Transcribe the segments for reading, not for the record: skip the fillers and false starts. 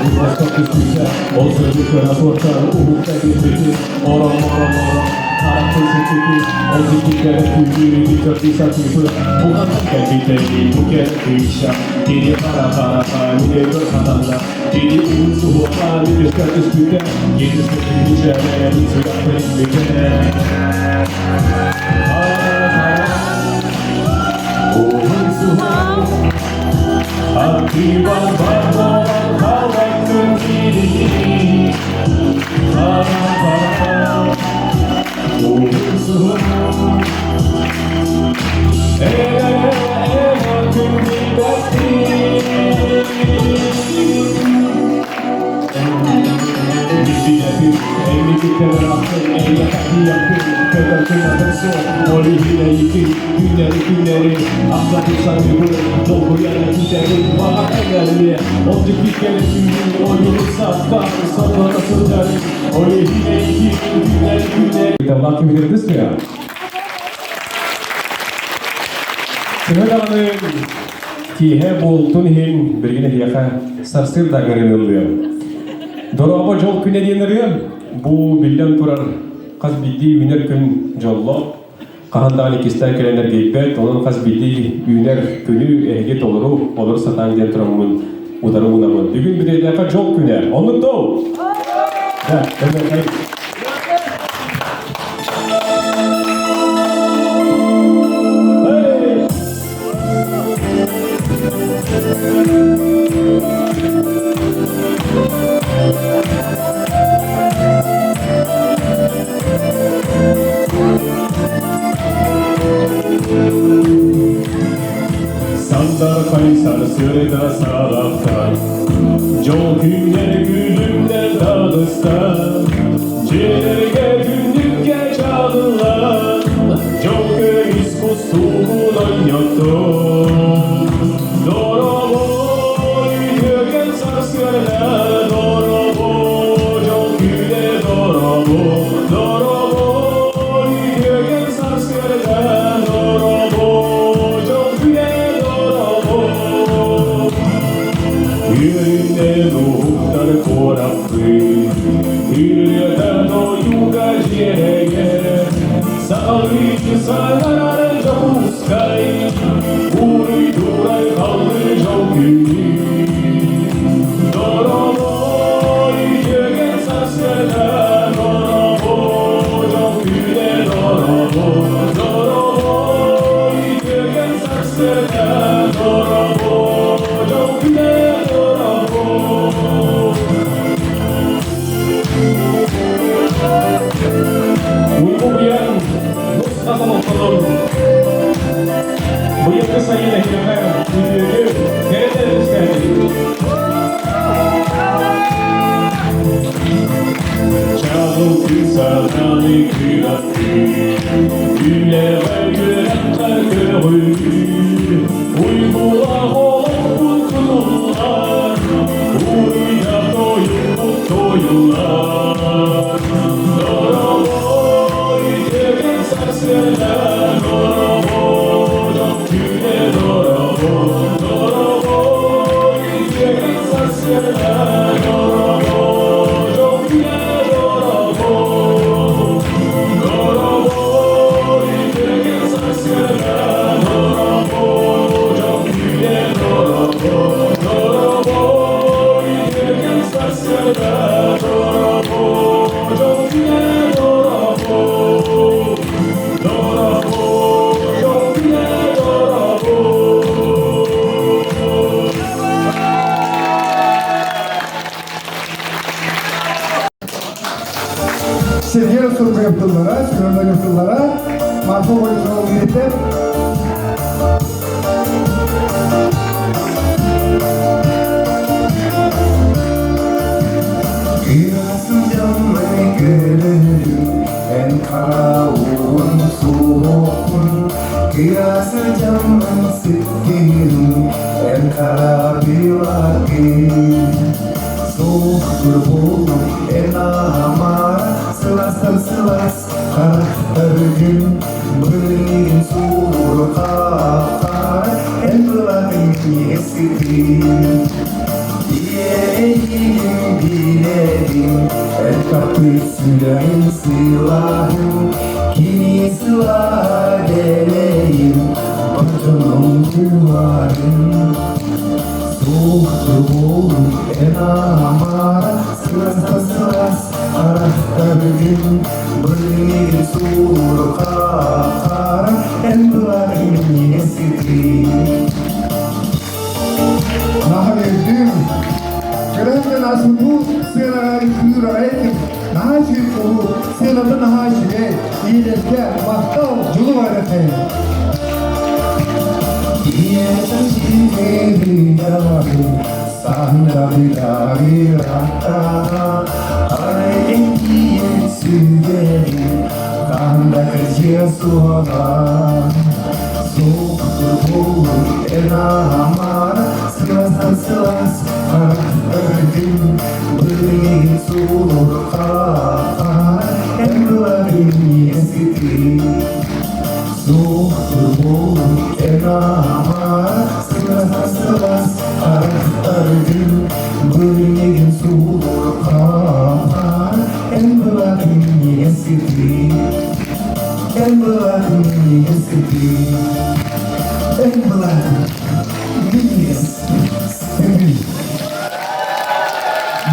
Ураска түспүтэ, ол сырдык суоттан уһукта биэрбитин, орон-орон-орон, харахпын сиппитин, ол сиппиттэрэ күүтүүрү көрдүү сатыыбын, бу хантан кэлбитэний, бу кэрэ кыысча, кини хара-хараха, мин өйбөр хатанна, кини уһун суһуохха мүтүскэ түспүтэ, кини сытын мин сүрэхпин бүтэ. Уһун суһуох Аттыбар бар халаттын киирии Хара-хара уһун суһуох Э-э-э күн Төһө даҕаны киэһэ буолтун иһин билигин эһиэхэ сарсыарда ыҥырыллыам. Дорообо дьол күнэ диэн ырыам. Бу биллэн турар хас биирдии үүнэр күн дьоллоох. Хаһан даҕаны иккистээн кэлэн эргийбэт, онон хас биирдии үүнэр күнү эһиги толору олору сатаан диэн тураммын утары уунабын. Бүгүн бүтэйдээххэ дьол күнэ. Оннук доо! Да, Сандархай сарсыарда саҕахтан, Дьол күннэр күлүмнэр таҕыстан, Дьиэлэргэ түннүккэ чаҕыллан, Дьол көмүс кустугун онньоттон. Дороҕой үтүөкэн сарсыарда, Дороҕой дьол күнэ дороҕой, Дороҕой үтүөкэн сарсыарда, Дороҕой дьол күнэ дороҕой. Үөрүнэн уһуктар куораппыт, Үрүөтэн ойууга дьиэрэйэр, Саҕалыы саҥарар Дьокуускай, Уруй-дурай халлыы дьол күнү. Дороҕой үтүөкэн сарсыарда, Дороҕой дьол күнэ дороҕой, Дороҕой үтүөкэн сарсыарда, Дороҕой дьол күнэ дороҕой. Уйгу-быйаҥ нус-хас олохтонон, быйылгы сайын эһиэхэ үтүөнү, кэрэ түстээтин. Чаҕыл күн сардааны кыратыы, үлэҕэ үөрэххэ көҕүлүүр, уйгулаах олохпут тутуллар, уруйда тойукпут тойуллар. Дороҕой үтүөкэн сарсыарда, дороҕой күнэ дороҕой, дороҕой үтүөкэн сарсыарда, дороҕой күнэ дороҕой. Дороҕой үтүөкэн сарсыарда, дороҕой күнэ дороҕой, дороҕой үтүөкэн сарсыарда, дороҕой күнэ дороҕой. Дороҕой күнэ дороҕой. Сергей Сургаев тыллара, Семен тыллара, Марфа Борисовна Лилите. Эн хараҕын суоххун, кыра сылдьаммын сиккиһин, эн харабилакын. Суохтур буоллум эн аһамара, сыластан сылаас харахтаргын, быһыын суурҕааххара, эн былаһын эситин. Эн таптыыр сүрэҕин сылааһын, кини сылаа дэлэйин, бар дьонум күлүмарын. Суох буолун эн аамара, сыласта сылаас харахтаргын, бырыыр суур хара, эн былаҕын сытыы. Наһаа үөрдүм. Көрөн ааспыт сыанаҕа үҥкүүр этим. Наһаа үчүгэй кулууп, сыаната наһаа үчүгэй. Иилэргэ махтал, дьулу барыахайын.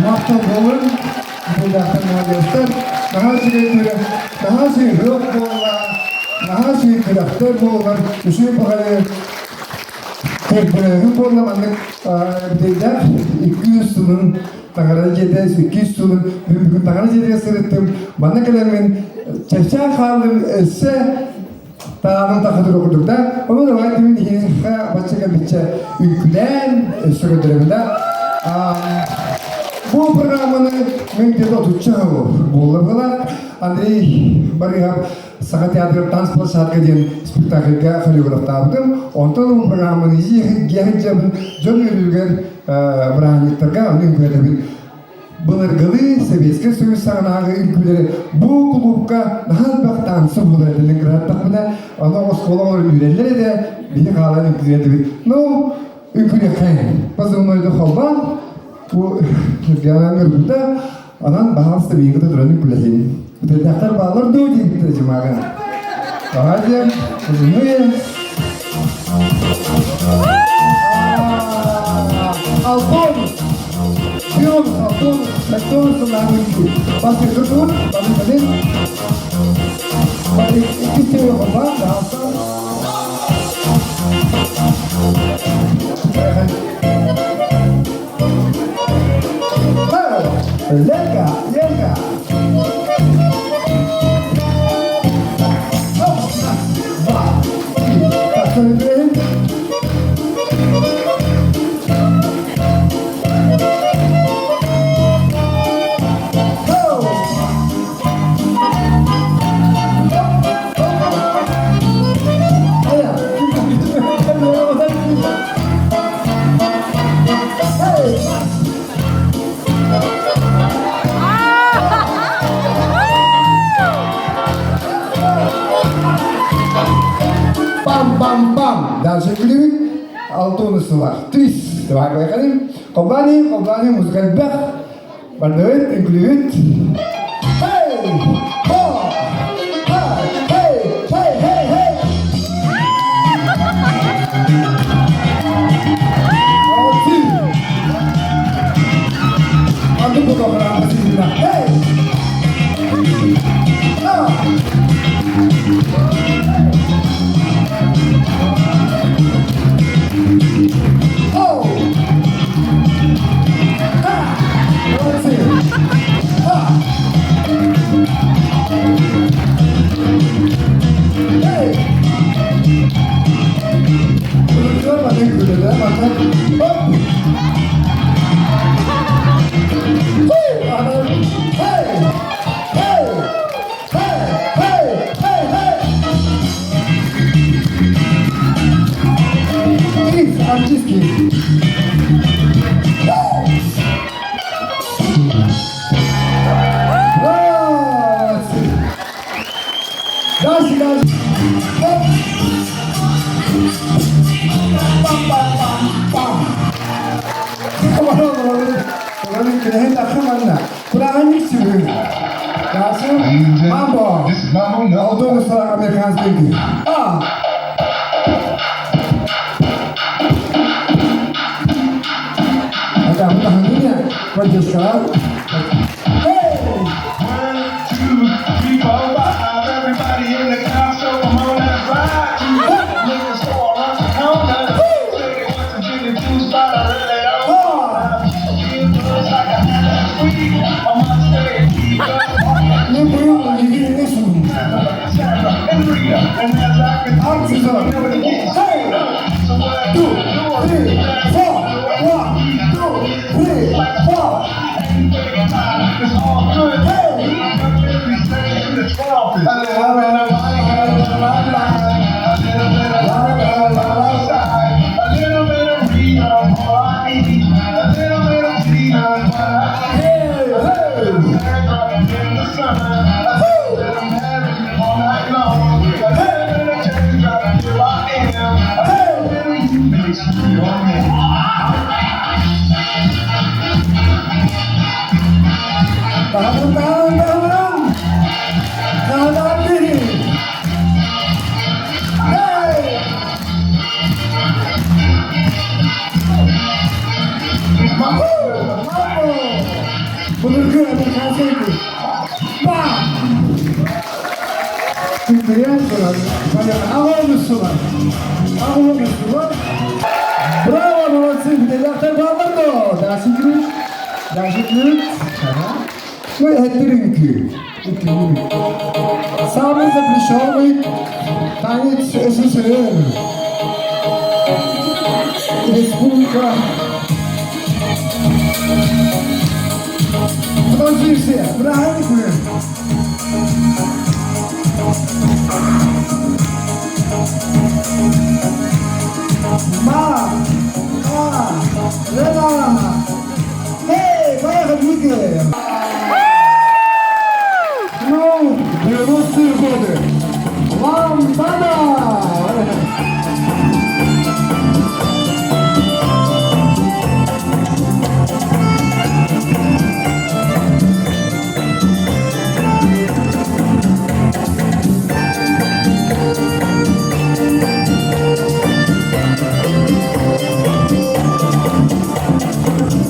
Махтал буолун, Буйдаахтар молодецтар, наһаа үчүгэй күрэх, наһаа үчүгэй ыһыах буолла, наһаа үчүгэй күрэхтэр буоллар, үчүгэй баҕайы көрдөрөөһүн буолла маннык бүтэйдээх 200 сылын таҥара дьиэтэ 200 сылын бүгүн таҥара дьиэтигэр сырыттым манна кэлэммин чэпчээн хааллым өссө таанын тахытыр курдук да ону давай түмүн иһинхэ бачча кэмиччэ үҥкүлээн өссө көрдөрөбүн да бу программаны мен где-то отучча буолла была Андрей Барыһов Саха театры танцплощадка диэн спектакльга хореографтаабытым. Онтон бу программаны дьон үөрүүгэр бырааһынньыктарга ону үҥкүүлэтэбин. Былыргылыы Сэбиэскэй Союз саҕанааҕы үҥкүүлэри бу кулуупка наһаа элбэх таансы буолар этэ Ленинградтахпына, ону оскуола оҕолоро үүрэллэр этэ, биһи хаалан үҥкүүлэрдибит. Ну, үҥкүүлүөххэйин. Позывнойду холбоон, бу Ньургианан көрбүтэ, онон баһаалыста биһиги кытта туран үҥкүүлэһин. Үтүөтэхтэр бааллар дуу диэбиттэрэ дьымааҕын. Давайте, позывные. Алтон! Пион, Алтон, Сактон сыллаах үҥкүү. Бастакы тур, Барыталин. Иккис тиһэх холбоон, баһаалыста. Лерка, Лерка! Раз, два, три. Так, көрүн. Пам-пам-пам. Дальше күлүбүт. Алтын сылар. Трис. Давай поехали. Кобани, кобани, музыка элбэх. Бардыбыт, үҥкүүлүүбүт. Hey! Ho! Ha! Hey! Hey! Hey! Hey! Молодцы! Антон Богдан, Hey! Ha! Ho! Ha! Молодцы! Ha! Hey! Hop! Hey! Hey! Hey! Hey! Hey! Hey! Крис, английский. Молодцы! Дальше, дальше. Хоп! Пам-пам-пам-пам. Бырааһынньык сүрүн. Дальше мамбо. Алдону сара американский. А! Это вдохновение, поддержка. Эй! One, two, three, four, five. Everybody in the car, so I'm on that ride. Liquor store around the corner. Say they want some chicken juice, but I really don't wanna. Feel good like I had last week. I must stay deep. Не был, не видел, не слышал. Sandra and Rita, and as I can Arms see, up. never to get Hey! So what I Two, do, three, four. One, two, three, four. It's all good. Hey! The trumpet. A little bit of Monica, a little bit of a little bit of Monica, a little bit of Rita, all I need. A little bit of Tina, what I need. Hey, hey! Sandra in the sun. A little bit of Mary all night long. A little bit of Kendra, here I am. A little bit of you makes me your man. Tahan, tahan, tahan! Tahan, tahan, Hey! Mama. Mambo! Былыргы американский үҥкүү. Бам! Күндүрэн туран, аҕа оҕустулар. Браво, молодцы, бүтэйдээхтэр бааллар дуо? Дальше ключ, дальше ключ. Ну, это үҥкүү. Самый запрещенный танец СССР. Республика. Подожди все, правильно? Ма, А, Лена. Эй, поехали, двигаем. Ну, 90-е годы. Ламбада!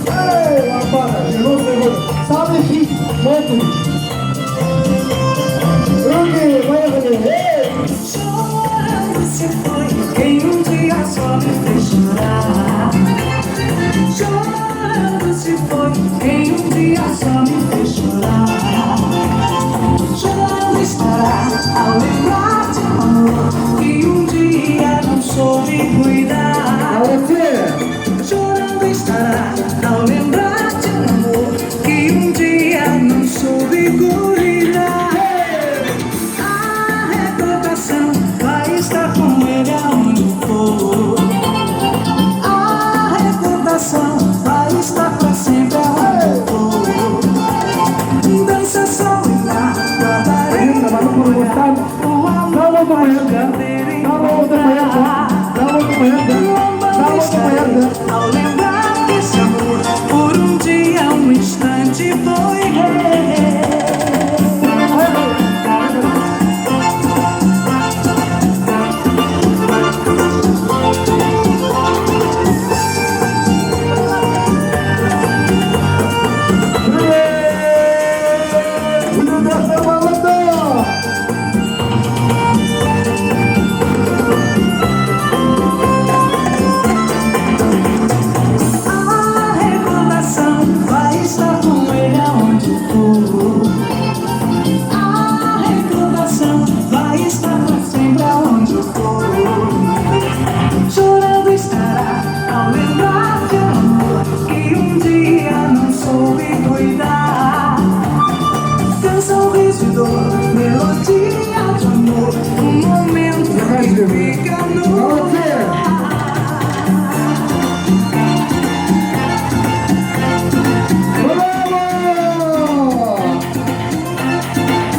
Эй, ламбада, 90-е годы. Самый хит модный. Руки, поехали! Эй! Chorando se foi quem um dia só me fez chorar. Chorando se foi quem um dia só me fez chorar. Chorando estará ao lembrar de um amor que um dia não soube cuidar. Молодцы! Chorando estará ao lembrar de um amor que um dia não soube cuidar. A recordação vai estar com ele aonde for. A recordação vai estar pra sempre aonde for. Dança sol e mar, guardarei no olhar o amor vai perder encontrar. Lombando estarei ao lembrar desse amor. Por um dia, um instante foi rei. Бүтэйдээхтэр бааллар дуо? A recordação vai estar com ele aonde for. A recordação vai estar pra sempre aonde for. Chorando estará ao lembrar de um amor que um dia não soube cuidar. Canção, riso e dor, melodia de amor, um momento que fica no Молодцы! ar. Браво!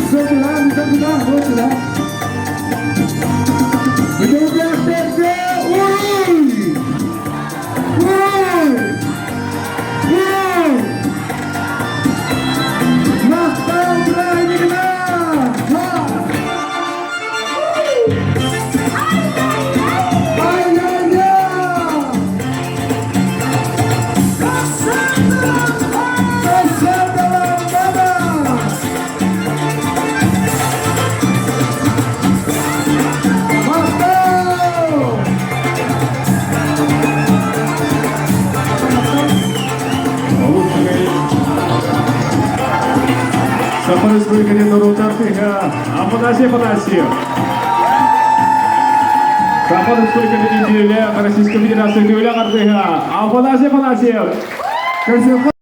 Сюда, сюда, вот сюда. Бүтэйдээхтэргэ уруй! Уруй! Уруй! Саха Республикатын норуотар тыһа Афанасий Афанасьев. Саха Республикатын үтүөлээх Российскай Федерация үтүөлээх артыыһа Афанасий Афанасьев. Көрсүөххэ.